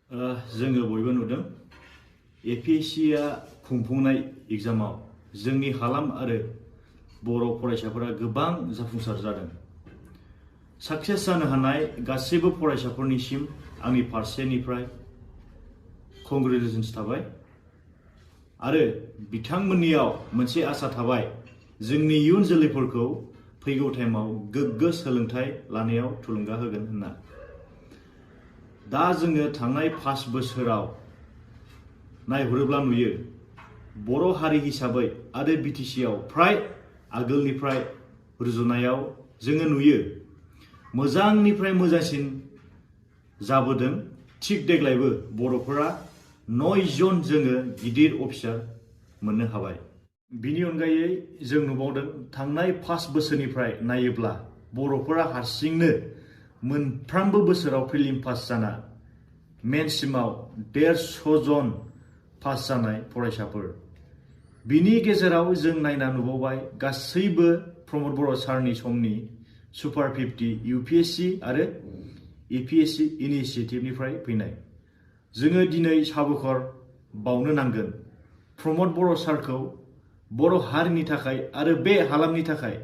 जोङो बयबो नुदों एपिएससिआ खुंफुंनाय एग्जामाव जोंनि हालाम आरो बर' फरायसाफोरा गोबां जाफुंसार जादों। साक्सेस जानो हानाय गासैबो फरायसाफोरनिसिम आंनि फारसेनिफ्राय कंग्रेचुलेशन्स थाबाय आरो बिथांमोननियाव मोनसे आसा थाबाय जोंनि इयुन जोलैफोरखौ फैगौ टाइमाव गोग्गो सोलोंथाइ लानायाव थुलुंगा होगोन होनना। दा जोङो थांनाय 5 बोसोराव नायहरोब्ला नुयो बर' हारि हिसाबै आरो बिटिसिआव फ्राय आगोलनिफ्राय रुजुनायाव जोङो नुयो मोजांनिफ्राय मोजांसिन जाबोदों। थिग देग्लायबो बर'फोरा 9 जन जोङो गिदिर अफिसार मोननो हाबाय। बिनि अनगायै जों नुबावदों थांनाय 5 बोसोरनिफ्राय नायोब्ला बर'फोरा हारसिंनो मोनफ्रोमबो बोसोराव प्रिलिम पास जाना मेनसिमाव 150 जन पास जानाय फरायसाफोर। बिनि गेजेराव जों नायना नुबावबाय गासैबो प्रमद बर' सारनि समनि सुपार 50 यूपीएससी आरो एपीएससी इनिशिएटिभनिफ्राय फैनाय। जोङो दिनै साबायखर बावनो नांगोन प्रमद बर' सारखौ बर' हारिनि थाखाय आरो बे हालामनि थाखाय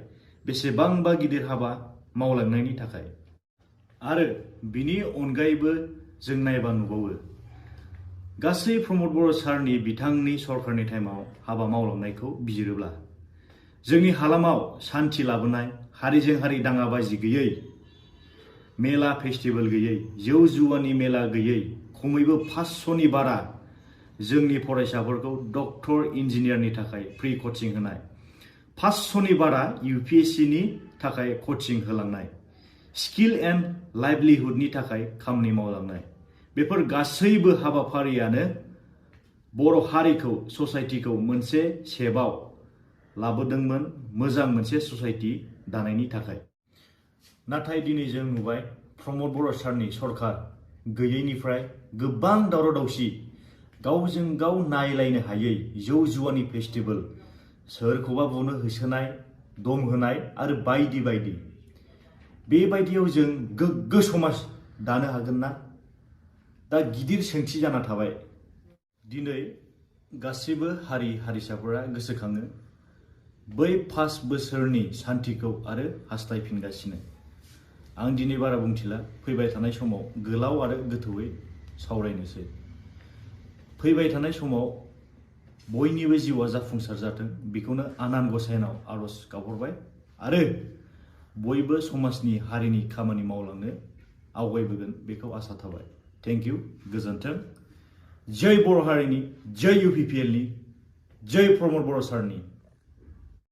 बेसेबांबा गिदिर हाबा मावलांनायनि थाखाय। आरो बिनि अनगायैबो जों नायबा नुबावो गासै प्रमद बर' सारनि बिथांनि सरकारनि टाइमाव हाबा मावलांनायखौ बिजिरोब्ला जोंनि हालामाव शान्ति लाबोनाय, हारिजों हारि दाङाबाजि गैयै, मेला फेस्टिभेल गैयै, जौ जुवानि मेला गैयै, खमैबो 500नि बारा जोंनि फरायसाफोरखौ डक्टर इन्जिनियारनि थाखाय फ्रि कचिं होनाय, 500नि बारा यूपीएससीनि थाखाय कचिं होलांनाय, स्किल एन्ड लाइभलिहुडनि थाखाय खामानि मावलांनाय। बेफोर गासैबो हाबाफारियानो बर' हारिखौ ससाइटिखौ मोनसे सेपआव लाबोदोंमोन, मोजां मोनसे ससाइटि दानायनि थाखाय। नाथाय दिनै जों नुबाय प्रमद बर' सारनि सरकार गैयैनिफ्राय गोबां दावराव दावसि, गावजों गाव नायलायनो हायै जौ जुवानि फेस्टिभेल, सोरखौबा बुनो होसोनाय, दम होनाय आरो बायदि बायदि। बेबायदियाव जों गोग्गो समाज दानो हागोन ना? दा गिदिर सोंथि जाना थाबाय। दिनै गासैबो हारि हारिसाफोरा गोसोखाङो बै 5 बोसोरनि सान्थिखौ आरो हास्थायफिनगासिनो। आं दिनै बारा बुंथिला, फैबाय थानाय समाव गोलाव आरो गोथौयै सावरायनोसै। फैबाय थानाय समाव बयनिबो जिउआ जाफुंसार जाथों बेखौनो आनान गसाइनाव आरज गाबहरबाय आरो बयबो समाजनि हारिनि खामानि मावलांनो आवगायबोगोन बेखौ आसा थाबाय। थेंक इउ, गोजोन्थों। जय बर' हारिनि, जय यूपीपीएलनि, जय प्रमद बर' सारनि।